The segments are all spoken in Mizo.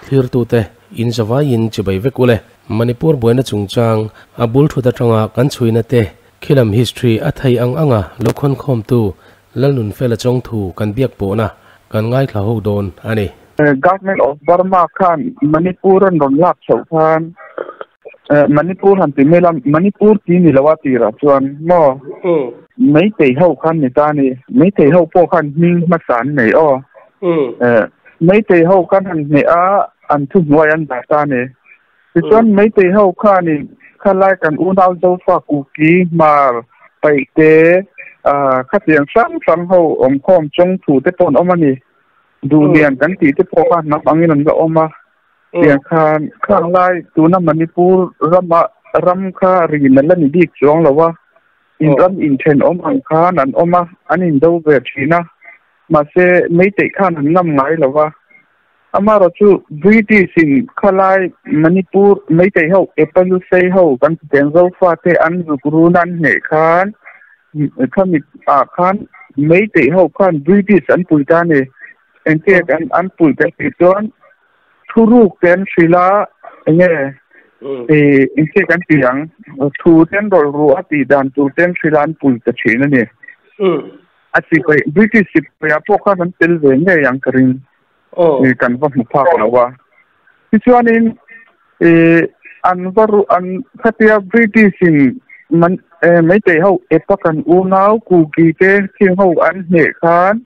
Thlirtute in zavaiin chibai vek ule. Manipur buaina chungchang a bul thut atanga kan chhuina te khilam history a thei ang anga lo khawnkhawmtu Lalnunfela Chawngthu kan biak pawhna kan ngaithla ho dawn a ni. Government of Burma khan Manipur an rawn lak chhoh khan Manipur han ti mai la, Manipur ti ni lo a tirah chuan maw Meitei ho khan ni ta ni, Meitei ho pawh khan hming hmasa an nei aw. Meitei ho khan han hneh a, an thuhnuai an dah ta ni. Tichuan Meitei ho khanin khalai kan unau Zofa Kuki, Hmar, Paihte, khatiang hrang hrang ho awmkhawm chawngthu te pawh an awm a ni. Duhlian kan tih te pawh kha hnam angin an la awm a. Tiang khan khang lai tuna Manipur rama ram kha rin a la ni bik chuang lo a, in ram inthenawm ang khan an awm a, an indo ve thin a. Mahse Meitei khan an ngam ngai lo va. Amaherawh chu British in khalai Manipur Meitei ho Epalusei ho kan ti teng Zofa te an zuk run an hneh khan khami ah khan Meitei ho khan British an pui ta a ni. Engtia kan an pui kan tih chuan thuruk te an hrilh a enge engtia kan tih ang thu te an rawlh ruh a tih dan tur te an hrilh a an pui ta thin a ni. A sipai, British sipaiah pawh khan an tel ve ngei ang ka ring. Kan va hmu phak lo a. Tichuanin an va ru an khatia British in man Meitei ho epa kan unau Kuki te khing ho an hneh khan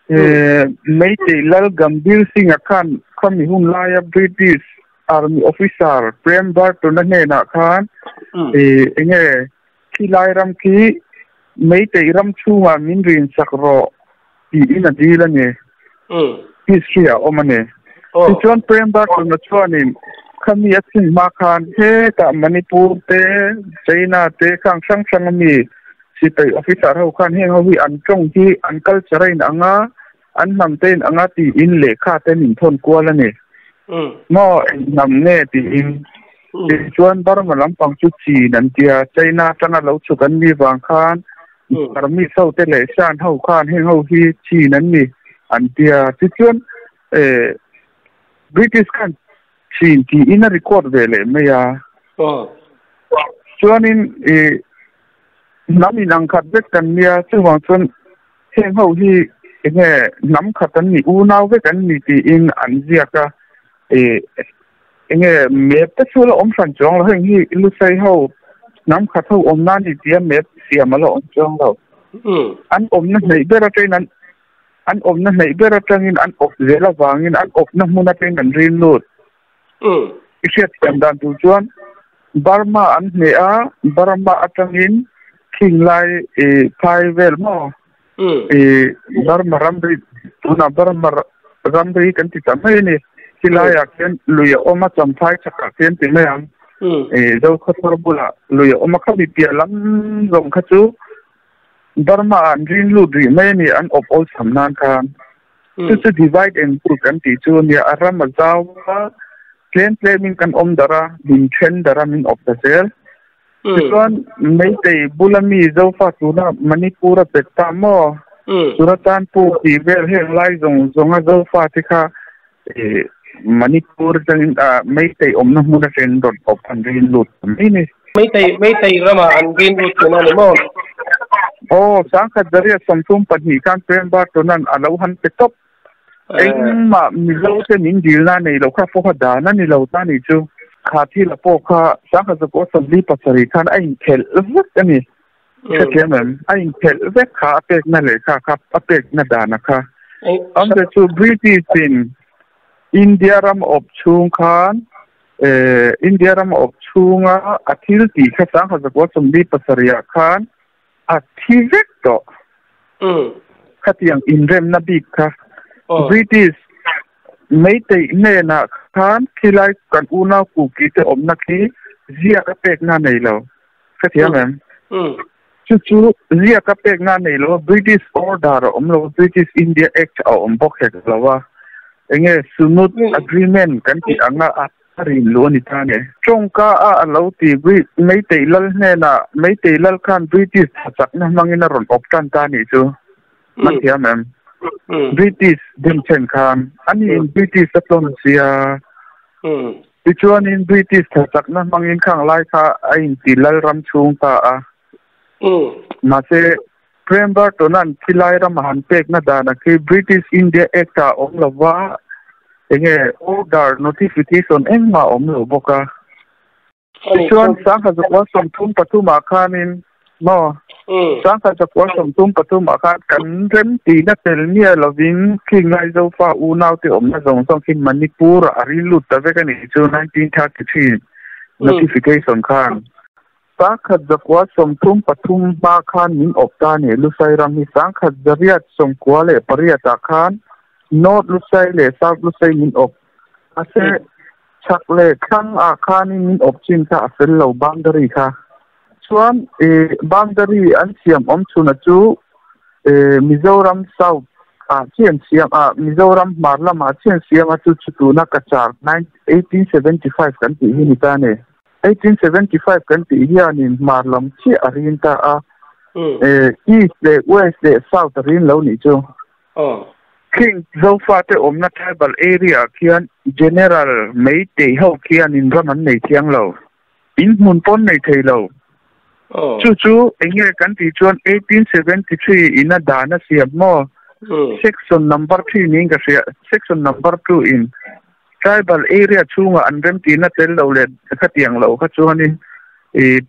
Meitei Lal Gambhir Singh-a khan khami hun laia British Army officer Prem Barton-a hnenah khan enge Khilai ram khi Meitei ram chhungah min rin sak rawh tiin a dil a ni. History ah a awm a ni. Tichuan Prem Bartona chuanin khami a chhun hma khan hetah Manipur te, China te khang hrang hrang a mi sipai officer ho khan heng ho hi an tawng hi an culture a in ang a, an hnam te in ang a tiin lehkha te min thawn kual a ni. Maw eng hnam nge tiin. Tichuan Burma lampang chu chin an tia, China atanga lo chhuk an nih vang khan Burmese ho te leh Shan ho khan heng ho hi chin an ni an tia. Tichuan British khan chin tiin a record ve leh mai a. Chuanin hnam inang khat vek kan nia, chuvang chuan heng ho hi enge hnam khat an ni, unau vek an ni tiin an ziak a. Enge map te chu la awm hran chuang lo, heng hi Lusei ho hnam khat ho awmna a ni tia map siam a la awm chuang lo. An awmna hnaih ber atangin an an awmna hnaih ber atangin an awp zel avangin an awpna hmun atangin an rin lut. I hriatthiam dan tur chuan Burma an hneh a, Burma atangin Khinglai phai vel maw Burma ramri tunah Burma ramri kan ti ta mai a ni. Khilaiah khian lui a awm a, Champhai chakah khian ti mai ang. Zokhawthar bulah lui a awm a, khami piah lam zawng kha chu Burma ah an rin lut rih mai a ni, an awp awlsam nan khan. Chu chu divide and rule kan tih chu a nia, a ram a zau a, tlem tlemin kan awm darh a, min then darh a, min awp ta zel. Tichuan, Meitei bula mi Zofa tuna Manipur a pet ta maw? Churachandpur tih vel heng lai zawng zawnga Zofa te kha Manipur atangin Meitei awmna hmun atangin rawn awp an rin lut ta mai ni. Meitei Meitei ramah an rin lut thin a ni maw? Aw, 1932 khan Prem Bartonan a lo han pe tawp. Engmah Mizo te min dilna nei lo kha pawh kha dan a ni lo ta ni chu. Kha thil a pawh kha 1977 khan a inphelh vek a ni. Hrethiam em? A inphelh vek kha a pekna lehkha kha a pekna dana kha. Amte chu British in India ram awp chhung khan India ram awp chhunga a thil tih kha 1977 khan A thi vek tawh. Khatiang inremna bik kha British Meitei hnenah khan khilai kan unau Kuki te awmna khi ziak a pekna nei lo. Hrethiam em? Chu chu ziak a pekna nei lo a, British order a awm lo a, British India Act a awm bawk hek lo a. Enge Sunut Agreement kan tih anga a A rin luh a ni ta ni. Tawngka a a lo ti Brit Meitei lal hnenah Meitei lal khan British thachakna hmangin a rawn awp tan ta nih chu man thiam em? British dem then khan ani in British a tlawn sia. Tichuanin British thachakna hmangin khang lai kha a inti lalram chhung ta a. Mahse, Prem Barton-a'n khilai rama han pekna danah khi British India Act-ah awm lova enge order, notification engmah a awm lo bawk a. Tichuan, sangkhat zakua 33 ah khanin maw? Sangkhat zakua 33 ah khan kan remtihna tel miah lovin khing Laizofa unaute awmna zawng zawng khi Manipur ah a rin lut ta vek a nih chu 1933 notification khan. 1933 hma khan min awp ta a ni. Lusai ram hi 1898 ah khan North Lusai leh South Lusai min awp. Mahse, chhak leh thlang ah khanin min awp chin kha a fel lo boundary kha. Chuan boundary an siam awm chhuna chu Mizoram South ah chian siam a, Mizoram hmar lamah chian siam a chu chu tuna Cachar 1875 kan tih hi ni ta a ni. 1875 kan tih hianin hmar lam chiah a rin ta a, East leh West leh South a rin lo nih chu. Khing Zofate awmna tribal area ah khian General Meitei ho khianin ram an nei thiang lo. In hmun pawn nei thei lo. Chu chu eng nge kan tih chuan 1873 in a dan a siam maw? Section number 3 niin ka hria, section number 2 in Tribal area chhungah an remtihna tel lo leh khatiang lo kha chuanin i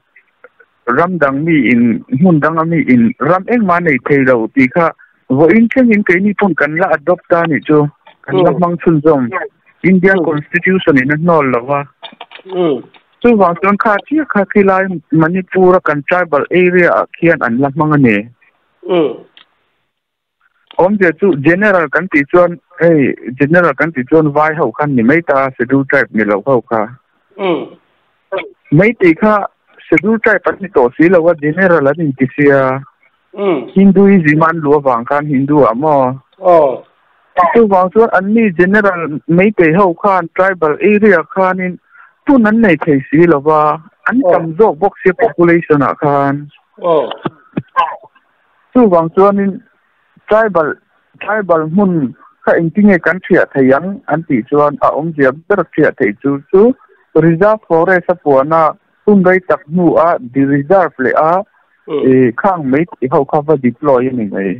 ram dang mi in hmun danga mi in ram engmah nei thei lo tih kha vawiin thlengin keini pawn kan la adopt ta nih chu kan la hmang chhunzawm Indian Constitution in a hnawl lo va. Chuvang chuan kha chiah kha khilai Manipur a kan tribal area ah khian an la hmang a ni. Awmzia chu General kan tih chuan hei General kan tih chuan vai ho khan ni mai ta Schedule Tribe ni lo ho kha. Meitei kha Schedule Tribe an ni tawh si lo a General an inti sia. Hinduism an luh avang khan Hindu ah maw? Chuvang chuan anni General Meitei ho khan Tribal area khanin tun an nei thei si lo va, an tam zawk bawk sia population ah khan. Chuvang chuanin tribal tribal hmun kha engtinge kan thiah thei ang an tih chuan a awmzia ber thiah theih chu chu reserve forest a puana hun rei tak hnua de reserve leh a khang mai tih ho kha va deploy a ni mai.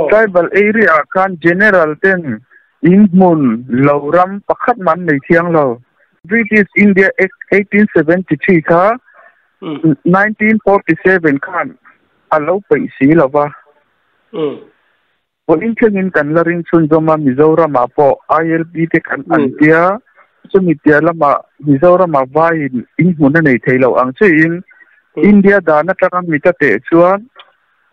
Tribal area ah khan general ten in hmun lo ram pakhat mah an nei thiang lo. British India Act 1873 kha 1947 khan a lo peih si lo va. Vawiin thlengin kan la ring chhunzawm a, Mizoramah pawh ILP te kan an tia, chumi tia lamah Mizoramah vaiin inhmun a nei thei lo ang chiin India dan atanga mit a teh chuan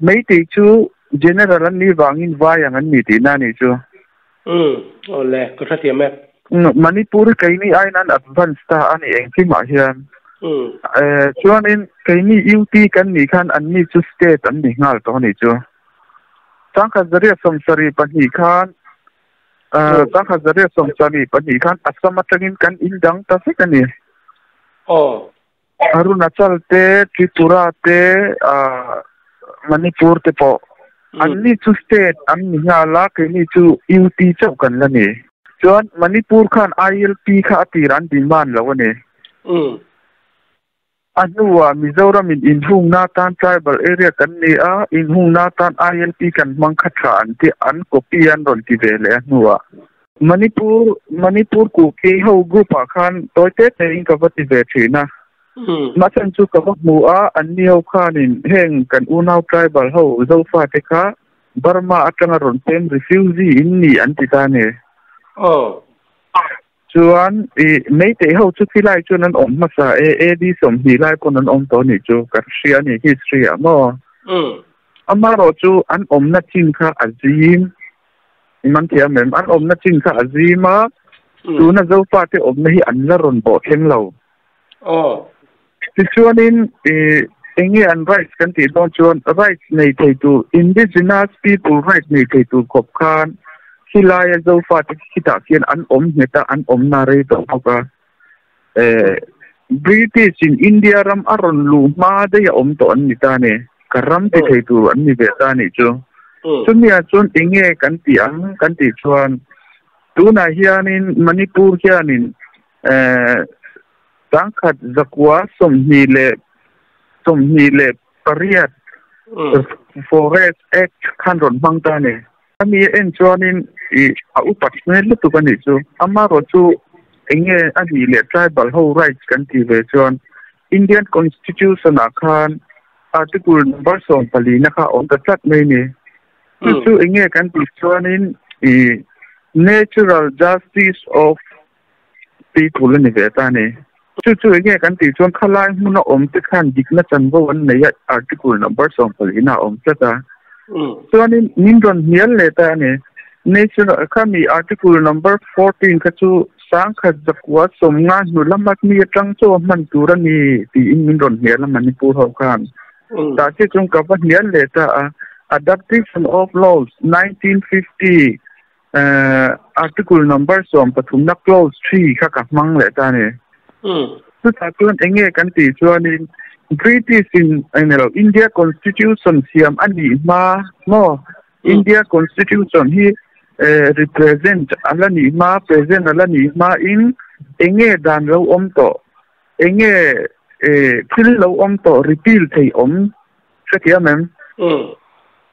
Meitei chu General an nih vangin vai ang an ni tihna a nih chu. Umm, awle, ka hrethiam e. Manipur hi keini aiin an advance ta a ni engkimah hian. Chuanin keini UT kan nih khan anni chu state an ni nghal tawh a nih chu. 1972 khan 1972 khan Assam atangin kan indang ta vek a ni. Arunachal te, Tripura te, Manipur te pawh anni chu state an ni nghal a, keini chu UT chauh kan la ni. Chuan Manipur khan ILP kha a tir an demand lo a ni. A hnuah Mizoramin inhungna atan tribal area kan ni a, inhungna atan ILP kan hmang kha tha an ti, an copy an rawn ti ve leh a hnuah. Manipur Manipur Kuki ho group ah khan tawi te te in ka va ti ve thin a. Mahse chu ka va hmu a, anni ho khanin heng kan unau tribal ho Zofa te kha Burma atanga rawn pem refugee in ni an ti ta a ni. Chuan i Meitei ho chu khilai chuan an awm hmasa e, AD 20 lai pawn an awm tawh a nih chu ka hria a ni history ah maw. Amaherawh chu an awmna chin kha a zim. Man thiam em? An awmna chin kha a zim a, tuna Zofate awmna hi an la rawn bawh thleng lo. Tichuanin eng nge an rights kan tih dawn chuan rights nei thei tur, indigenous people rights nei thei tur khawp khan khilaia Zofate khitah khian an awm nghet a, an awmna rei tawh bawk a. British in India ram a rawn luh hma daih a awm tawh an ni ta ni. Ka ram ti thei tur an ni ve ta nih chu. Chumi ah chuan eng nge kan tih ang kan tih chuan tunah hianin Manipur hianin Sangkhat zakwa 28 Forest Act khan ron hmang ta ni. Ami en chuanin i a upat hmel lutuk ani chu. Amarawh chu enge a nih leh tribal ho rights kan tih ve chuan Indian Constitution ah khan Article number 14 na kha a awm ta tlat mai ni. Chu chu enge kan tih chuanin i Natural Justice of People a ni ve ta a ni. Chu chu enge kan tih chuan khalai hmuna awm te khan dikna chanvo an nei a, article number 14 ah a awm tlat a. Chuanin min rawn hnial leh ta a ni. National khami article number 14 kha chu 1950 hnu lama mi atang chaw a hman tur a ni tiin min rawn hnial a Manipur ho khan. Tah chiah chuan ka va hnial leh ta a, Adaptation of Laws 1950 Article number 13 na clause 3 kha ka hmang leh ta a ni. Chutah chuan eng nge kan tih chuanin British in eng lo India Constitution siam a nih hma maw India Constitution hi represent a la nih hma present a la nih hma in eng nge dan lo awm tawh eng nge thil lo awm tawh repeal thei awm Hrethiam em?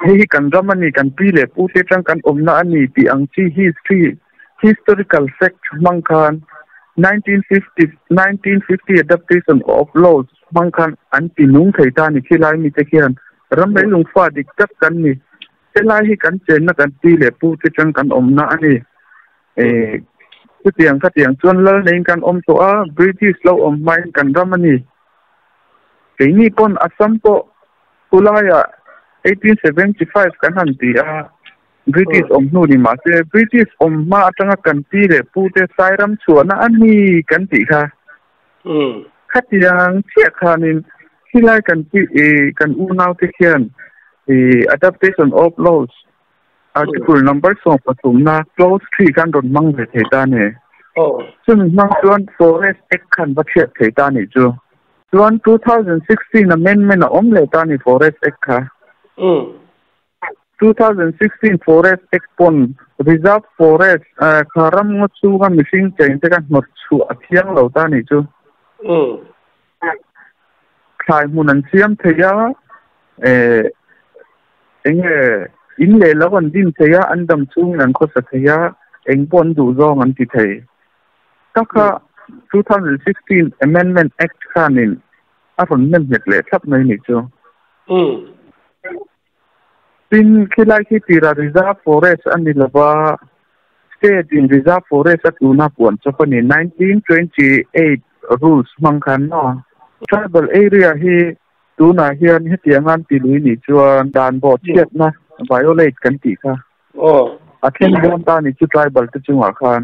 Hei hi kan ram a ni, kan pi leh pu te atang kan awmna a ni tih ang chi history, historical fact hmang khan 1950, 1950 Adaptation of Laws hmang khan an ti nung thei ta a ni. Khilai mite khian ram leilung fa dik tak kan ni. Helai hi kan chenna kan pi leh pu te atang kan awmna a ni. Chutiang khatiang chuan lal neiin kan awm tawh a, British lo awm hmain kan ram a ni. Keini pawn Assam pawh khulaiah 1875 kan han ti a, British awm hnu ni mahse British awm hma atanga kan pi leh pu te Sairam chhuahna a ni kan tih kha. Khatiang chiah khanin khilai kan pi kan unaute khian Adaptation of Laws Article number 13 na clause 3 khan rawn hmang ve thei ta a ni. Chumi hmang chuan Forest Act khan va chhiat thei ta a nih chu. Chuan 2016 amendment a awm leh ta a ni Forest Act kha. 2016 Forest Act pawn Reserve Forest kha ram ngaw chhunga mihring cheng te kha hnawt chhuah a thiang lo ta a nih chu. Thlai hmun an siam thei a, eng nge in leh lo an din thei a, an dam chungin an khawsa thei a, eng pawh an duh zawng an ti thei. Ka kha 2016 Amendment Act khanin a rawn nem nghet leh thlap mai nih chu. Tin, khilai khi tira Reserve Forest a ni lova, State in Reserve Forest a tuna puan chawp a ni, 1928 Rules hmang khan maw? Tribal area hi tunah hian hetiang an ti lui nih chuan dan bawh chhiatna, violate, kan tih kha a thleng dawn ta ni chu tribal te chungah khan.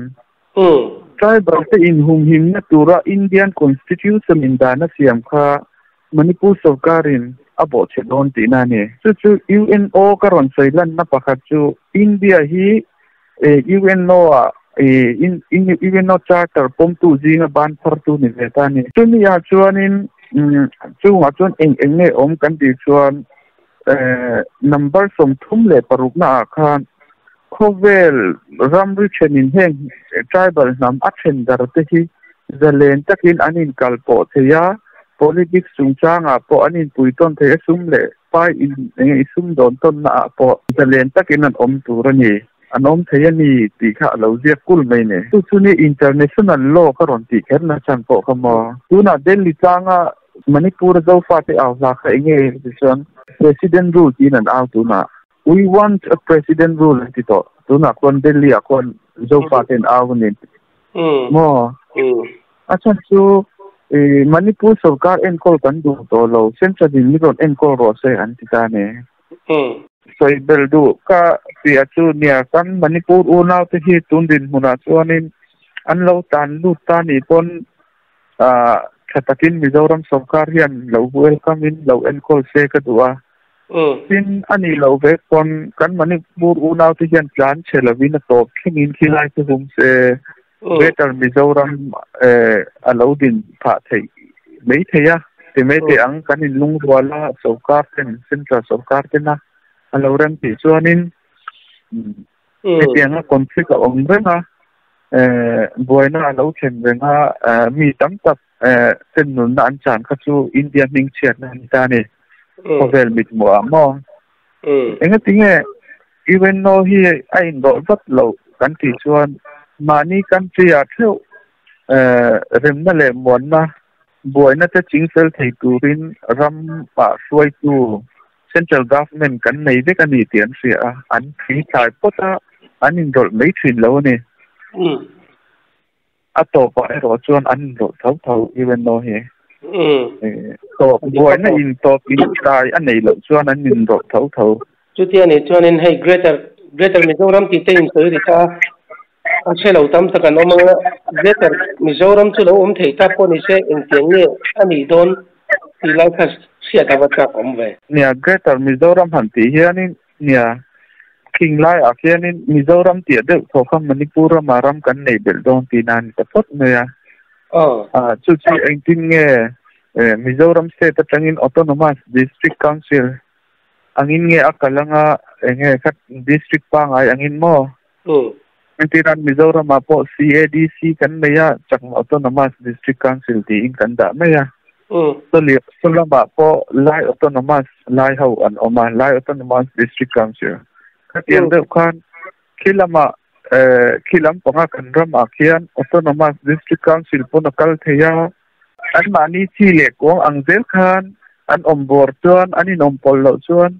Tribal te inhumhimna tura Indian Constitution in dan a siam kha Manipur sorkarin a bawhchhe dawn tihna a ni. Chu chu UNO ka rawn sawi lanna pakhat chu India hi UNO ah UNO Charter pawmtu zinga ban phartu ni ve ta a ni. Chumi ah chuanin chungah chuan eng eng nge awm kan tih chuan number 36 na ah khan khawvel ramri thenin heng tribal hnam a then dar te hi zalen takin an inkal pawh thei a, politics chungchangah pawh an inpui tawn thei a, sum leh pai in eng nge i sum dawn tawnna ah pawh zalen takin an awm tur a ni, an awm thei a ni tih kha a lo ziak kul mai ni. Chu chu ni international law ka rawn tih kher na chhan pawh kha maw. Tunah Delhi tlanga Manipur a Zofate au hla kha eng nge ti chuan President rule tiin an au tunah. We want a president rule an ti tawh. Tunah khuan Delhi ah khuan Zofa te an au a ni. Maw? A chhan chu Manipur sorkar enkawl kan duh tawh lo, Central in min rawn enkawl rawh se an ti ta a ni. Sawi bel duh ka ti a chu nia, kan Manipur unau te hi tun dinhmunah chuanin an lo tan lut ta nih pawn tha takin Mizoram sorkar hian lo welcome in lo enkawl se ka duh a. Tin, a nih loh vek pawn kan Manipur unaute hian tlan chhe lovin a tawp thlengin khilai chu hum se, Greater Mizoram a lo din phah theih mai thei a, ti mai teh ang kan inlungrual a, sorkar ten, Central sorkar tena a lo rem tih chuanin hetianga conflict a awm reng a. Buaina a lo thlen reng a, mi tam tak ten nunna an chan kha chu India hming chhiatna a ni ta a ni. Khawvel mithmuh ah maw? Engatinge UNO hi a inrawlh vat loh kan tih chuan mahni country ah theuh remna leh muanna buaina te chingfel thei turin ram ah hruaitu Central Government kan nei vek a ni tih an hria a, an thli thlai phawt a, an inrawlh mai thin lo a ni. A tawpah erawh chuan an inrawlh tho tho UNO hi. Tawp buaina in tawp in kai a neih loh chuan an inrawlh tho tho. Chutia nih chuanin hei Greater Greater Mizoram tih te insawi ri kha a hre lo tam tak an awm ang a, Greater Mizoram chu lo awm thei ta pawh ni se engtiang nge a nih dawn tih lai kha hriat a va chak awm ve. Nia, Greater Mizoram han tih hianin nia, khing laiah khianin Mizoram tih deuh thaw kha Manipur rama ram kan nei belh dawn tihna a ni ta phawt mai a. Chu chu engtin nge Mizoram state atangin Autonomous District Council angin nge a kal anga enge kha district pangai angin maw? Engtinan Mizoramah pawh CADC kan nei a, Chakma Autonomous District Council tiin kan dah mai a. Saw lamah pawh Lai Autonomous Lai ho an awm a, Lai Autonomous District Council. Khatiang deuh khan khi lamah khi lampanga kan ramah khian Autonomous District Council pawn a kal thei a, Anmahni chi leh kuang ang zel khan an awm bawr chuan an inawm pawlh loh chuan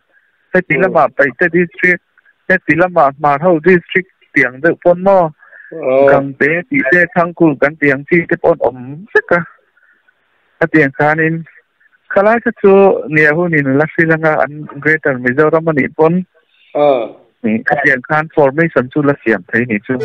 heti lamah Paihte District, heti lamah Hmarho District tiang deuh pawn maw Gangte tih te Thangkul kan tih ang chi te pawh an awm vek a. Hetiang khanin khalai kha chu nia hunin la hrilh anga an Greater Mizoram a nih pawn hetiang khan formation chu la siam thei ni chu.